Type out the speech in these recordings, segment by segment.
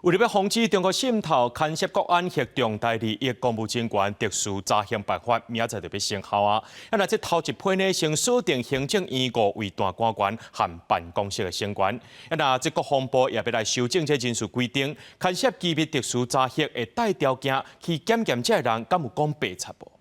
為著欲防止中國滲透，牽涉國安或重大利益公務人員特殊查核辦法，明仔載就欲生效啊！啊，若這頭一批呢，先鎖定行政院五位大官員和辦公室的成員。啊，若這國防部也欲來修正這人事規定，牽涉機密特殊查核會帶條件去檢驗這个人敢有講白賊無？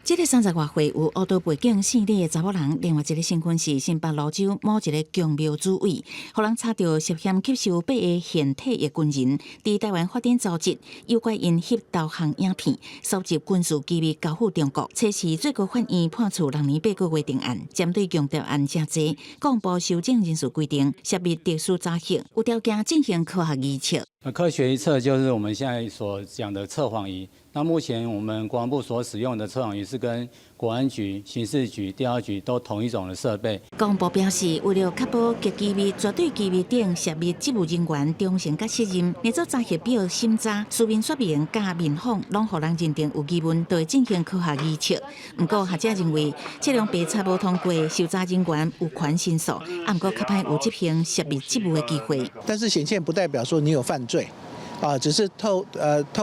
這个三十外歲有烏道背景姓李的查某人，另外一个身份是新北蘆洲某一个宮廟主委，予人查著涉嫌吸收八个現退役軍人佇台灣發展組織，誘拐𪜶翕導航影片，搜集軍事機密交付中國。這是最高法院判處6年8個月定案，針對共諜案誠濟，國防部修正人事規定，設立特殊查核，有條件進行科學儀測。科學儀測就是我們現在所講的測謊儀。那目前我們國防部所使用的測謊儀是跟國安局、刑事局、調查局都同一種的設備。國防部表示，為了確保極機密、絕對機密等涉密職務人員忠誠佮信任，擬做查核表審查、書面說明佮面訪，攏予人認定有疑問，就會進行科學儀測。毋過學者認為，測量白賊無通過，受查人員有權申訴，啊，毋過較歹有執行涉密職務的機會。但是顯現不代表說你有犯罪。啊，只是透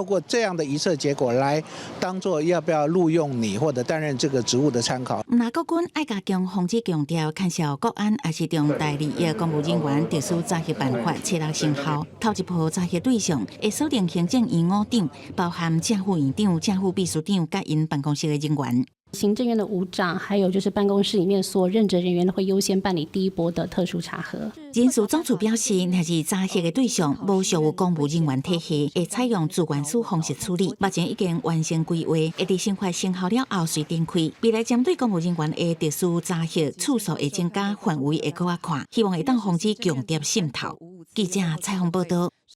過這樣的儀測結果來當做要不要錄用你或者擔任這個職務的參考。若國軍愛加強防止共諜，牽涉國安抑是重大利益公務人員特殊查核辦法，七日生效。頭一波查核對象會鎖定行政院五長，包含正副院長、正副秘書長佮𪜶辦公室的人員。行政院的五長，還有就是辦公室裡面所任職人員，會優先辦理第一波的特殊查核。人事總處表示，若是查核的對象無屬於公務人員體系，會採用自願書方式處理。目前已經完成規劃，會佇新法生效了後隨展開。未來針對公務人員的特殊查核次數會增加，範圍會閣較寬，希望會當防止共諜滲透。記者採訪報道。